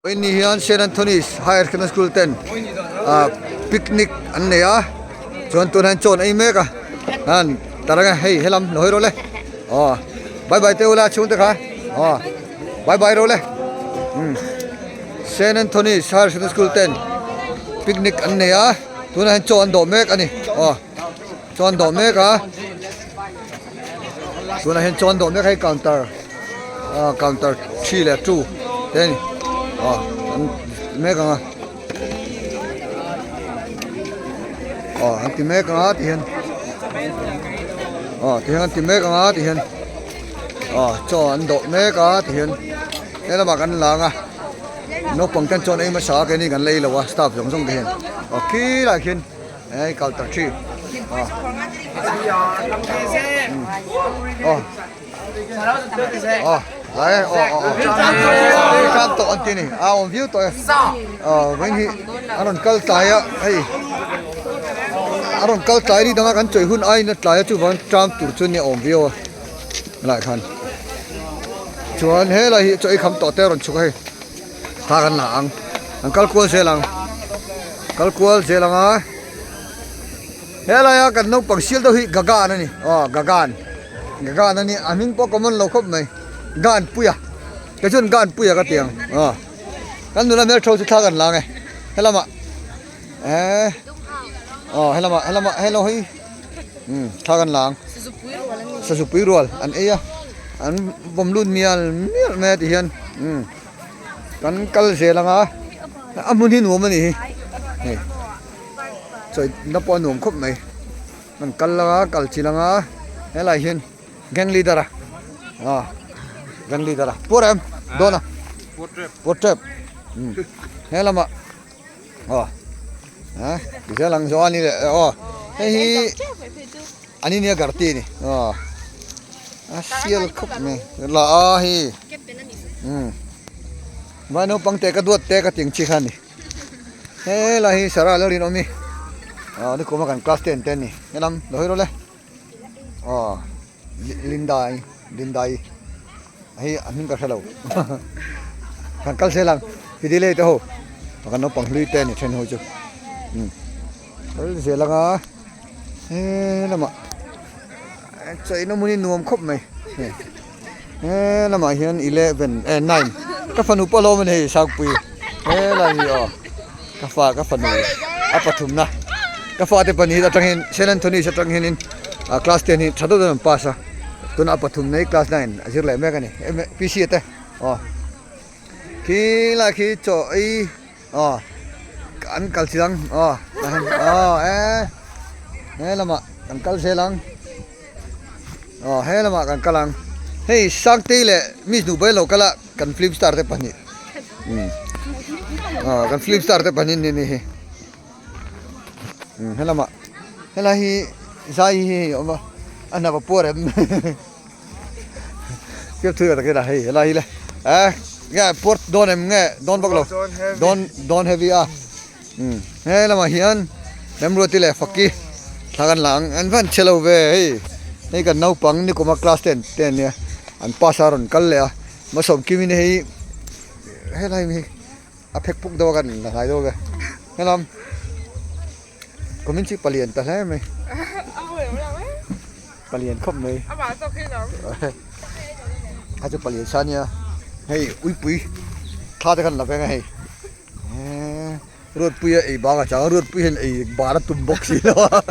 Vawiin hian Saint Anthony's Higher Secondary School ten ah picnic an nei a chuan tunah hian chaw an ei mek a an tarang a hei helam lo hawi rawh le aw bye bye te ula chhungte kha aw bye bye rawh le umm Saint Anthony's Higher Secondary School ten picnic an nei a tunah hian chaw an dawh mek a ni aw chaw an dawh mek a tunah hian chaw an dawh mek a hei counter ah counter three leh two te a ni aw an ti mek ang a aw an ti mek ang a ti hian aw ti hian an ti mek ang a ti hian aw chaw an dawh mek a ti hian helamah kan lang a naupang ten chaw an ei hmasa a keini kan la ei lo a staff zawng zawng te hian aw khilaiah khian. Hei counter thi aw aw lai aw aw aw tram tawh an ti ni a awm viau tawh e aw vawiin hi a rawn kal tlai a hei a rawn kal tlai ni danga kan chawi hun aiin a tlai a chuvang tram tur chu nia awm viau a helaiah khan chuan helai hi chaw ei kham tawh te a rawn chhuk a hei. Thla kan la ang an kal kual zel ang kal kual zel ang a helaia kan naupang sial deuh hi gagan a ni aw gagan gagan a ni a hming pawh common lo khawp mai gan puia kei chuan gan puia ka ti ang aw kan nula hmeltha chu thla kan la ang e helamah eh aw helamah helamah hello hi umm thla kan la ang sazupui rual an ei a an vawm lut mial mial mai a ti hian umm. Kan kal zel ang a, a hmun hi nuam a ni hi, hei chawi na pawh a nuam khawp mai, kan kal ang a kal chilh ang a helaiah hian gang leader a aw gang leader a puar em dawn a puar tep he lamah aw ah ti zel ang zawh a ni leh aw hei hi an in hi a garti a ni aw. A sial khawp mai la a hei umm vai naupang te ka duat te ka tih ang chi kha a ni helai hi Sarah lo rinawm hi ah nikum a kan class ten te a ni helam lo hawi rawh le aw Linda i Linda i hei a hming ka hre lo kan kal zel ang Fidele te ho kan naupang hlui te a ni then ho chu umm kal zel ang a helamah. Chaina hmun hi nuam khawp mai hei he lamah hian eleven eh nine ka fanu pawh a lo awm a ni hei Sangpui helai hi aw ka fa ka fanu a pathumna ka fate pahnih atangin Saint Anthony's atang hianin ah class ten hi tha deuh deuhin an pass a tunah a pathumna hi class nine a zir leh mek a ni P C te aw khi lai khi chaw ei aw an kal chiang aw aw e he lamah kan kal zel ang aw he lamah kan kal ang hei Sangtei leh miss Nubai lo kal a kan film star te pahnih umm aw kan film star te pahnih an ni hi umm helamah helai hi zai hi hei a awm a a hnap a puar em. Fiam thui ka takin a hei helai hi le eh nge port dawn em nge dawn vak lo dawn dawn heavy a um he lamah hian Remruati leh Faki thla kan la ang an van chhe lo ve hei hei kan naupang nikuma class ten te an nia an pass a rawn kal leh a Masawmkimi ni hei helai hi a phek puk deuh a kan la hnai deuh ve helam. Kumin chu palian ta hle mai. Palian khawp mai. A chu palian sa nia. Hei uipui thla te khan la veng a hei. Ruatpuia ei bang a chang a Ruatpui hian ei ban a tum bawk si lo a.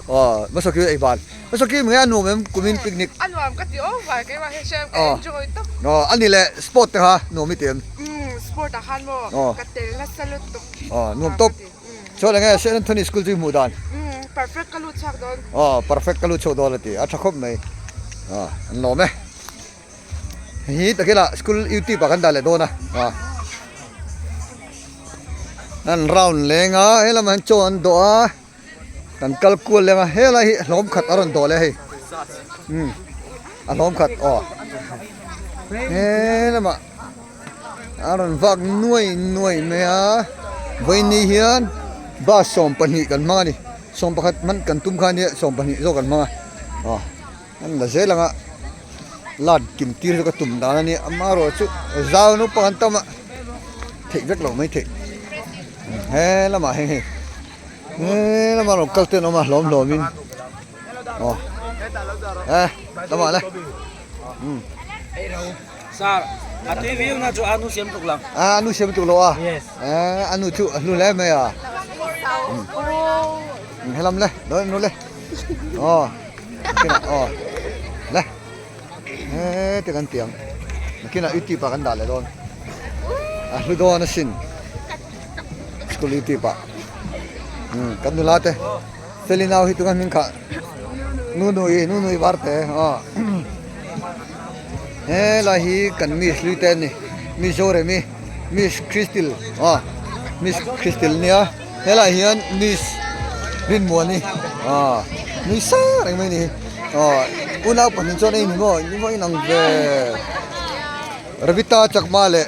Aw hmasa khi ei ban. Hmasa khi nge a nuam em kumin picnic. A nuam ka ti over keimah hi hriat ka enjoy tawp. Aw a ni leh sport te kha nuam i ti em? Umm sport ah khan maw ka tel nasa lutuk. Aw nuam tawp. Chuan enge Saint Anthony school chu i hmuh dan? Umm perfect ka lut chhuak dawn. Aw perfect ka lut chhuak dawn a ti a tha khawp mai. Aw an lawm e. Hei hi takila school youtube ah kan dah leh dawn a. Aw an round leng a helamah hian chaw an dawh a kan kal kual leng a helai hi hlawm khat a rawn dawh leh a hei. Umm a hlawm khat aw helamah. A rawn vak nuai nuai mai a vawiini hian bus 12 kan hmang a ni 11 hman kan tum kha ania 12 zawk kan hmang a aw an la zel ang a lat kim tir chu ka tum dan a nia amaherawhchu zau naupang an tam a. theih vek loh mai theih he lamah heng hei he lamah rawn kal te an awm a hlawm hlawm in aw e lamah le umm a anu siam tuk lo a anu chu a hlu hle mai a helam le nu le aw aw le. Heti kan ti ang nakinah youtube ah kan dah leh dawn a hlu dawn asin school youtube ah umm kan nula te feli nau hi tunga hming kha nunui nunui var te aw helai hi kan miss hlui te ani miss zoremi miss christil aw miss christil nia helaiah hian miss rinmuani aw nui sang reng mai a ni hi aw unau pahnih chuan a in maw in va inang ve Ravita chakma leh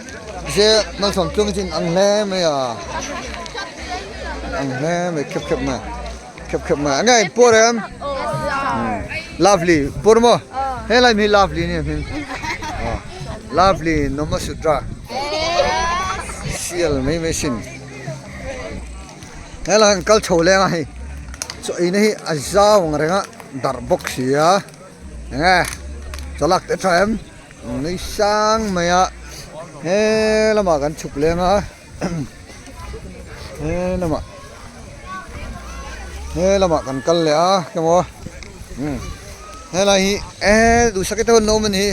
ze malsawm tlung chu inang hle mai a ang hle mai khep khep mai khep khep mai enge in pawr em lovely pawr maw helai mi hi lovely a nia hming aw lovely nomasudra sial mai mai sin. Helai an kal chho leng a hei chaw eina hi a zau ang reng a darh bawk si a enge chaw lak te tha em nui sang mai a he lamah kan chhuk leng a he lamah he lamah kan kal leh a emaw helai hi e duhsak te hun a awm a ni hi.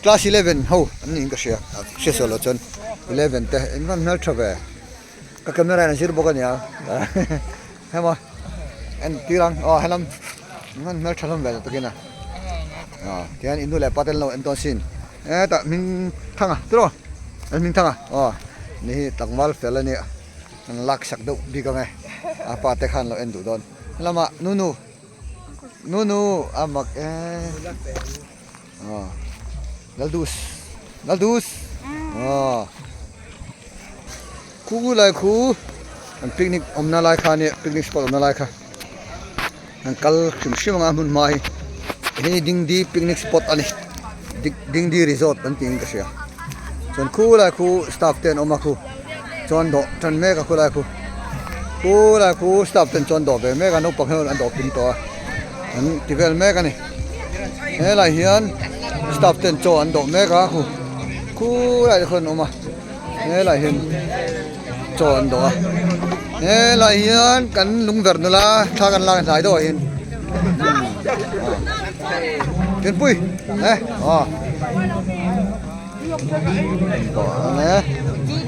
Class 11 ho an niin ka hria hria sawi loh chuan 11 te eng hman hmel tha ve ka camera in a zir bawk a nia hema en tir ang aw helam eng hman hmel tha hlawm ve takin a aw tihian in nu leh pa te an lo en tawn sin hetah hming thanga tiraw an hming thanga aw ni hi tlangval fel a nia an lak sak deuh bik ang e a pa te khan lo en duh dawn helamah nunu nunu a mak e. Laldus Laldus khu lai khu an picnic awmna lai kha ania picnic spot awmna lai kha an kal hrim hrim anga hmun hma hi hei dingdi picnic spot a ni dingdi resort an tiin ka hria chuan khu lai khu staff te an awm a khu chuan dawh tan mek a khu lai khu khu lai khu staff ten chuan dawh ve mek a naupang hian an dawh pin tawh a. An ti vel mek a ni helai hian staff ten chaw an dawh mek a khu khulai te khuan an awm a helai hian chaw an dawh a helai hian kan lungverh nula thla kan lak hnai deuh ah hian Tinpui eh aw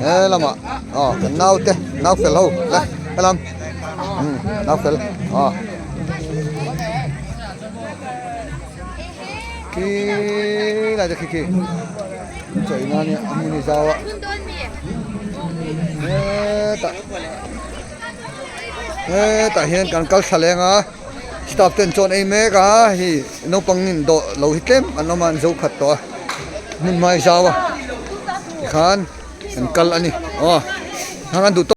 he lamah aw kan naute nau fel ho le helam umm nau fel aw khi lai te khi khi chawih na ania a hmun hi zau a hetah hetah hian kan kal thla leng a staff ten chuan ei mek a hei naupang in dawh lo hi tlem an awm a an zo khat tawh a hmun hmai zau a tikhan an kal a ni aw hang an duh tawk.